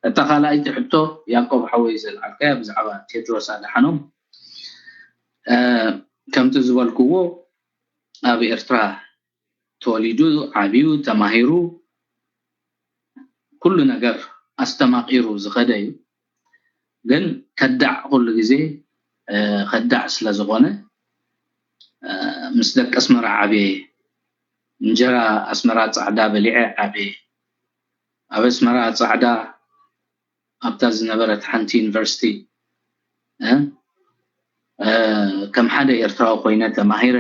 እታ ካልኣይቲ ሕቶ፣ ያዕቆብ ሓወይ፣ ዘልዓልካያ ብዛዕባ ቴድሮስ ኣድሓኖም፣ እ፣ ከምቲ ዝበልክዎ ኣብ ኤርትራ ተወሊዱ ዓብዩ፣ ተማሂሩ፣ ኩሉ ነገር ኣስተማቒሩ ዝኸደ እዩ። ግን ከዳዕ ኩሉ ግዜ፣ እ፣ ከዳዕ ስለ ዝኾነ፣ እ፣ ምስ ደቂ ኣስመራ ዓብየ፣ እንጀራ ኣስመራ ጻዕዳ በሊዐ ዓብየ። ኣብ ኣስመራ ጻዕዳ ኣብታ ዝነበረት ሓንቲ ዩኒቨርሲቲ፣ እ፣ እ፣ ከም ሓደ ኤርትራዊ ኮይነ ተማሂረ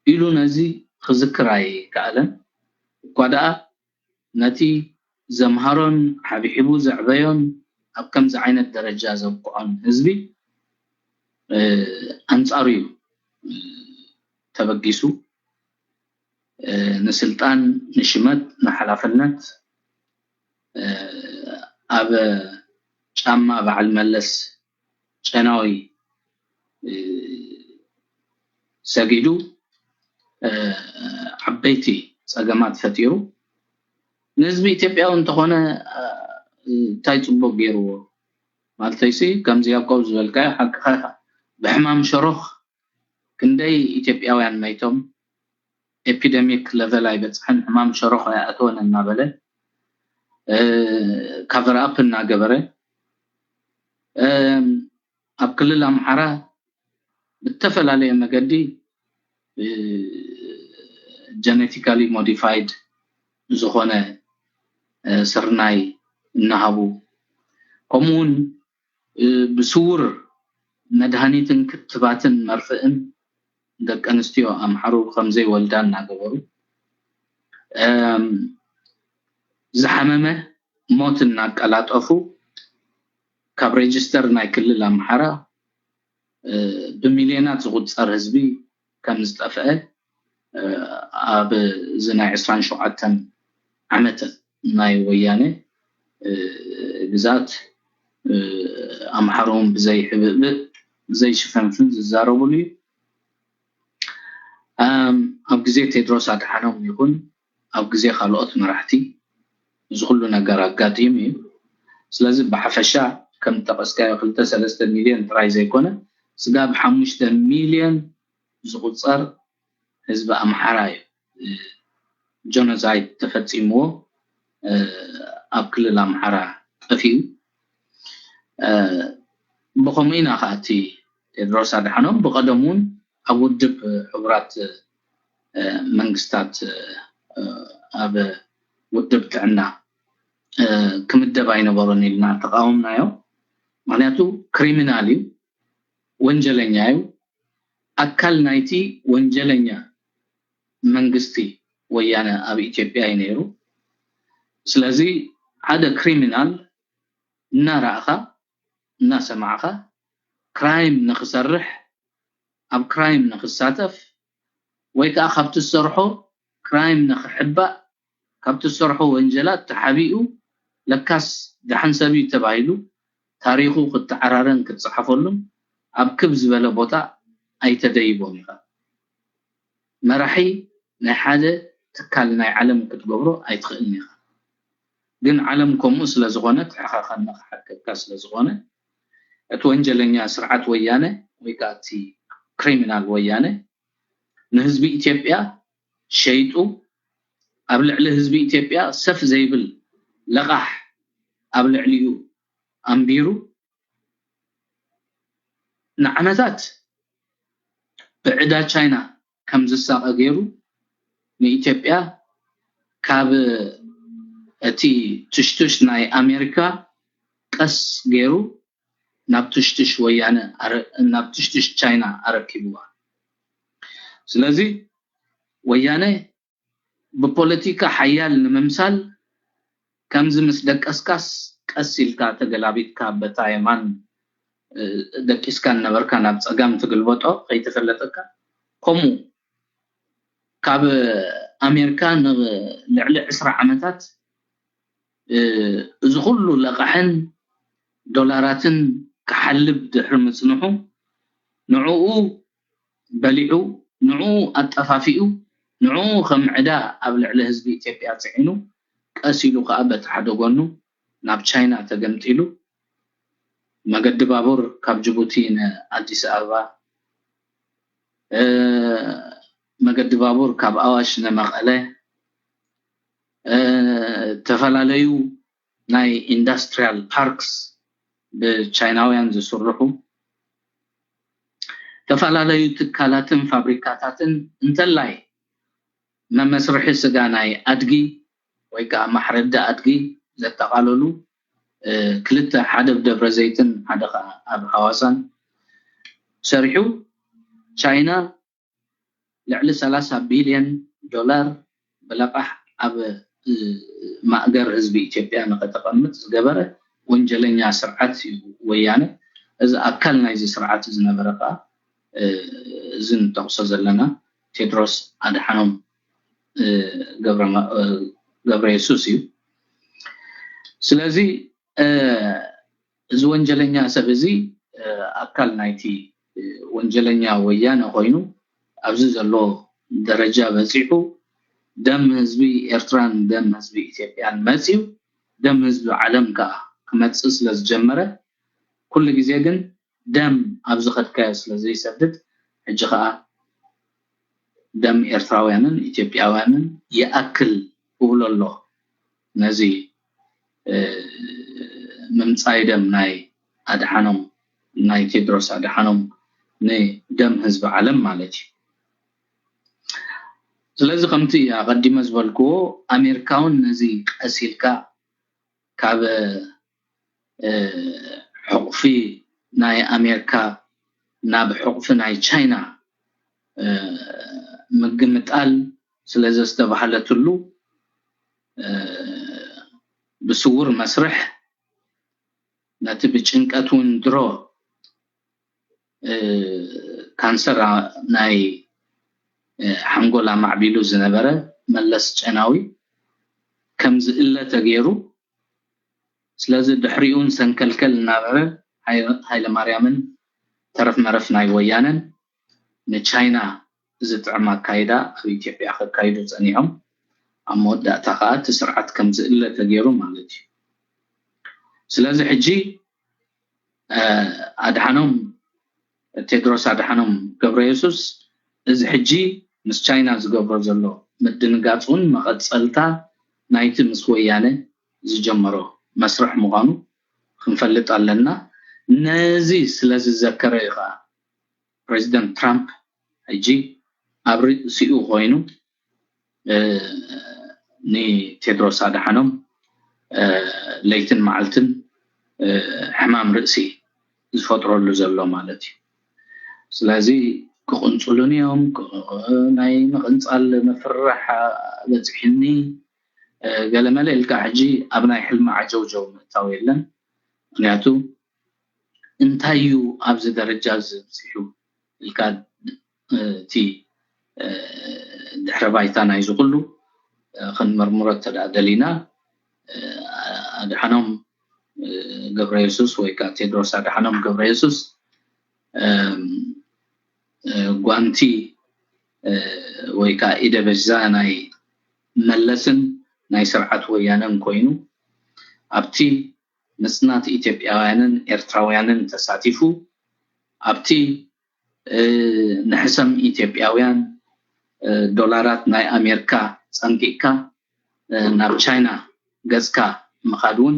ኢሉ ነዚ ክዝክር ኣይከኣለን። እኳ ደኣ ነቲ ዘምሃሮን ሓብሒቡ ዘዕበዮን ኣብ ከምዚ ዓይነት ደረጃ ዘብቅዖን ህዝቢ፣ እ፣ ኣንጻሩ እዩ፣ እ፣ ተበጊሱ። እ፣ ንስልጣን፣ ንሽመት፣ ንሓላፍነት፣ እ፣ ኣብ ጫማ በዓል መለስ ጨናዊ፣ እ፣ ሰጊዱ፣ እ፣ ዓበይቲ ጸገማት ፈጢሩ። ንህዝቢ ኢትዮጵያ እውን እንተኾነ፣ እ፣ እንታይ ጽቡቕ ገይርዎ? ማለተይሲ፣ ከምዚ ያዕቆብ ዝበልካዮ ሓቅኻ ኢኻ። ብሕማም ሸሮኽ ክንደይ ኢትዮጵያውያን መይቶም፣ ኤፒደሚክ ለቨል ኣይበጽሐን፣ ሕማም ሸሮኽ ኣይኣተወን እናበለ፣ እ፣ ካቨር ኣፕ እናገበረ፣ እ፣ ኣብ ክልል ኣምሓራ ብተፈላለየ መገዲ፣ እ፣ ጀነቲካሊ ሞዲፋይድ ዝኾነ፣ እ፣ ስርናይ እናሃቡ፣ ከምኡውን፣ እ፣ ብስውር መድሃኒትን ክትባትን መርፍእን ደቂ ኣንስትዮ ኣምሓሩ ከም ዘይወልዳ እናገበሩ፣ እም፣ ዝሓመመ ሞት እናቀላጠፉ፣ ካብ ሬጅስተር ናይ ክልል ኣምሓራ፣ እ፣ ብሚልዮናት ዝቑጸር ህዝቢ ከም ዝጠፍአ፣ እ፣ ኣብ እዚ ናይ ዕስራን ሸውዓተን ዓመት ናይ ወያነ፣ እ፣ ግዝኣት፣ እ፣ ኣምሓሩ እውን ብዘይ ሕብእብእ፣ ብዘይ ሽፈንፍን ዝዛረብሉ እዩ። ኣም፣ ኣብ ግዜ ቴድሮስ ኣድሓኖም ይኹን ኣብ ግዜ ካልኦት መራሕቲ እዚ ኩሉ ነገር ኣጋጢሙ እዩ። ስለዚ ብሓፈሻ ከም ጠቐስካዮ ክልተ ሰለስተ ሚልዮን ጥራይ ዘይኮነ፣ ስጋብ ሓሙሽተ ሚልዮን ዝቑጸር ህዝቢ ኣምሓራ እዩ፣ እ፣ ጀኖሳይድ ተፈጺምዎ፣ እ፣ ኣብ ክልል ኣምሓራ ጠፊኡ። እ፣ ብኸምኡ ኢና ከኣ እቲ ቴድሮስ ኣድሓኖም ብቐደም እውን ኣብ ውድብ ሕቡራት፣ እ፣ መንግስታት፣ እ፣ ኣብ ውድብ ጥዕና፣ እ፣ ክምደብ ኣይነበሮን ኢልና ተቃወምናዮ። ምኽንያቱ ክሪሚናል እዩ፣ ወንጀለኛ እዩ፣ ኣካል ናይቲ ወንጀለኛ መንግስቲ ወያነ ኣብ ኢትዮጵያ እዩ ነይሩ። ስለዚ ሓደ ክሪሚናል እናረኣኻ፣ እናሰማዕኻ፣ ክራይም ንኽሰርሕ፣ ኣብ ክራይም ንኽሳተፍ፣ ወይ ከኣ ካብቲ ዝሰርሖ ክራይም ንኽሕባእ፣ ካብቲ ዝሰርሖ ወንጀላት ተሓቢኡ፣ ለካስ ደሓን ሰብ እዩ ተባሂሉ ታሪኹ ክተዓራረን ክጸሓፈሉን ኣብ ክብ ዝበለ ቦታ ኣይተደይቦን ኢኻ። መራሒ ናይ ሓደ ትካል ናይ ዓለም ክትገብሮ ኣይትኽእልን ኢኻ። ግን ዓለም ከምኡ ስለ ዝኾነ፣ ትሕኻኻን ንኽሓተካ ስለ ዝኾነ፣ እቲ ወንጀለኛ ስርዓት ወያነ ወይ ከኣ እቲ ክሪሚናል ወያነ ንህዝቢ ኢትዮጵያ ሸይጡ፣ ኣብ ልዕሊ ህዝቢ ኢትዮጵያ ሰፍ ዘይብል ለቓሕ ኣብ ልዕሊኡ ኣንቢሩ፣ ንዓመታት ብዕዳ ቻይና ከም ዝሳቐ ገይሩ፣ ንኢትዮጵያ ካብ እቲ ትሽትሽ ናይ ኣሜሪካ ቀስ ገይሩ ናብ ትሽትሽ ወያነ ኣረ-፣ ናብ ትሽትሽ ቻይና ኣረኪብዋ። ስለዚ ወያነ ብፖለቲካ ሓያል ንምምሳል፣ ከምዚ ምስ ደቀስካስ ቀስ ኢልካ ተገላቢጥካ በታ የማን፣ እ፣ ደቂስካ ነበርካ ናብ ጸጋም ትግልበጦ ከይተፈለጠካ፣ ከምኡ ካብ ኣሜሪካ ንልዕሊ ዕስራ ዓመታት፣ እ፣ እዚ ኩሉ ለቓሕን ዶላራትን ክሓልብ ድሕሪ ምጽንሑ፣ ንዕኡ በሊዑ፣ ንዕኡ ኣጠፋፊኡ፣ ንዕኡ ከም ዕዳ ኣብ ልዕሊ ህዝቢ ኢትዮጵያ ጽዒኑ፣ ቀስ ኢሉ ከኣ በቲ ሓደ ጎኑ ናብ ቻይና ተገምጢሉ፣ መገዲ ባቡር ካብ ጅቡቲ ንኣዲስ ኣበባ፣ መገዲ ባቡር ካብ ኣዋሽ ንመቐለ፣ ዝተፈላለዩ ናይ ኢንዱስትሪያል ፓርክስ ብቻይናውያን ዝስርሑ፣ ዝተፈላለዩ ትካላትን ፋብሪካታትን እንተላይ መመስርሒ ስጋ ናይ ኣድጊ ወይ ከዓ ማሕረዲ ኣድጊ ዘጠቓለሉ ክልተ፣ ሓደ ኣብ ደብረ ዘይትን ሓደ ከዓ ኣብ ሃዋሳን ሰሪሑ ቻይና ልዕሊ ሰላሳ ቢልዮን ዶላር ብለቓሕ ኣብ ማእገር ህዝቢ ኢትዮጵያ ንኸተቐምጥ ዝገበረ ወንጀለኛ ስርዓት እዩ ወያነ። እዚ ኣካል ናይዚ ስርዓት ዝነበረ ከዓ እዚ ንጠቕሶ ዘለና ቴድሮስ ኣድሓኖም ገብረ የሱስ እዩ። ስለዚ እዚ ወንጀለኛ ሰብ እዚ ኣካል ናይቲ ወንጀለኛ ወያነ ኮይኑ ኣብዚ ዘሎ ደረጃ በፂሑ፣ ደም ህዝቢ ኤርትራን ደም ህዝቢ ኢትዮጵያን መፅዩ፣ ደም ህዝቢ ዓለም ከዓ ክመፅእ ስለ ዝጀመረ፣ ኩሉ ግዜ ግን ደም ኣብ ዝኸድካዮ ስለ ዘይሰድድ፣ ሕጂ ከዓ ደም ኤርትራውያንን ኢትዮጵያውያንን ይኣክል እብሎ ኣሎ። ነዚ ምምፃይ ደም ናይ ኣድሓኖም፣ ናይ ቴድሮስ ኣድሓኖም ንደም ህዝቢ ዓለም ማለት እዩ። ስለዚ ከምቲ ኣቐዲመ ዝበልክዎ፣ ኣሜሪካ እውን ነዚ ቀስ ኢልካ ካብ ሕቑፊ ናይ ኣሜሪካ ናብ ሕቑፊ ናይ ቻይና ምግምጣል ስለ ዘስተባህለትሉ፣ ብስውር መስርሕ ነቲ ብጭንቀት እውን ድሮ ካንሰር ናይ ሓንጎል ኣማዕቢሉ ዝነበረ መለስ ጨናዊ ከም ዝእለ ተገይሩ። ስለዚ ድሕሪኡን ሰንከልከል እናበረ ሃይለማርያምን ተረፍ መረፍ ናይ ወያነን ንቻይና ዝጥዕም ኣካይዳ ኣብ ኢትዮጵያ ከካይዱ ጸኒሖም። ኣብ መወዳእታ ከዓ እቲ ስርዓት ከም ዝእለ ተገይሩ ማለት እዩ። ስለዚ ሕጂ ኣድሓኖም፣ ቴድሮስ ኣድሓኖም ገብረ የሱስ፣ እዚ ሕጂ ምስ ቻይና ዝገብሮ ዘሎ ምድንጋፅ እውን መቐፀልታ ናይቲ ምስ ወያነ ዝጀመሮ መስርሕ ምዃኑ ክንፈልጥ ኣለና። ነዚ ስለ ዝዘከረ እዩ ከዓ ፕሬዚደንት ትራምፕ ሕጂ ኣብ ርእሲኡ ኮይኑ ንቴድሮስ ኣድሓኖም ለይትን መዓልትን ሕማም ርእሲ ዝፈጥረሉ ዘሎ ማለት እዩ። ስለዚ ክቕንፅሉን እዮም፣ ናይ ምቕንፃል ምፍርራሕ በፂሕኒ ገለመለ ኢልካ ሕጂ ኣብ ናይ ሕልሚ ዓጀውጀው ምእታው የለን። ምክንያቱ እንታይ እዩ ኣብዚ ደረጃ እዚ በፂሑ ኢልካ እቲ ድሕረ ባይታ ናይዚ ኩሉ ክንምርምሮ እንተ ደኣ ደሊና፣ ኣድሓኖም ገብረ የሱስ ወይ ከዓ ቴድሮስ ኣድሓኖም ገብረ የሱስ ጓንቲ ወይ ከዓ ኢደ በዛ ናይ መለስን ናይ ስርዓት ወያነን ኮይኑ ኣብቲ ምጽናት ኢትዮጵያውያንን ኤርትራውያንን ተሳቲፉ ኣብቲ ንሕሰም ኢትዮጵያውያን ዶላራት ናይ ኣሜሪካ ጸንቂቕካ ናብ ቻይና ገጽካ ምኻድ እውን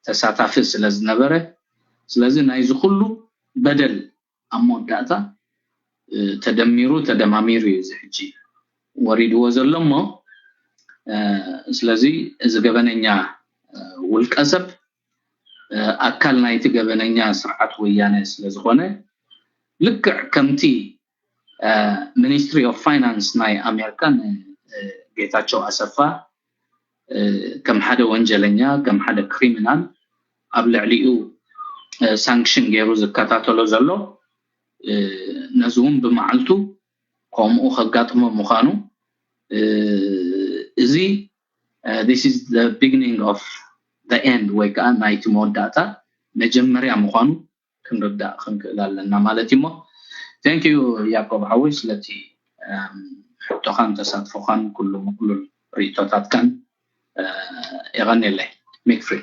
ተሳታፊ ስለ ዝነበረ፣ ስለዚ ናይዚ ኩሉ በደል ኣብ መወዳእታ ተደሚሩ ተደማሚሩ እዩ እዚ ሕጂ ወሪድዎ ዘሎ እሞ፣ ስለዚ እዚ ገበነኛ ውልቀ ሰብ ኣካል ናይቲ ገበነኛ ስርዓት ወያነ ስለ ዝኾነ፣ ልክዕ ከምቲ ሚኒስትሪ ኦፍ ፋይናንስ ናይ ኣሜሪካ ንጌታቸው ኣሰፋ ከም ሓደ ወንጀለኛ፣ ከም ሓደ ክሪሚናል ኣብ ልዕሊኡ ሳንክሽን ገይሩ ዝከታተሎ ዘሎ፣ ነዚ እውን ብመዓልቱ ከምኡ ከጋጥሞ ምዃኑ፣ እዚ this is the beginning of the end ወይ ከዓ ናይቲ መወዳእታ መጀመርያ ምዃኑ ክንርዳእ ክንክእል ኣለና ማለት እዩ። እሞ thank you ያቆብ ሓወይ ስለቲ ሕቶኻን ተሳትፎኻን ኩሉ ምቅሉል ርእቶታትካን። የቐንየለይ። ሚክ ፍሪ።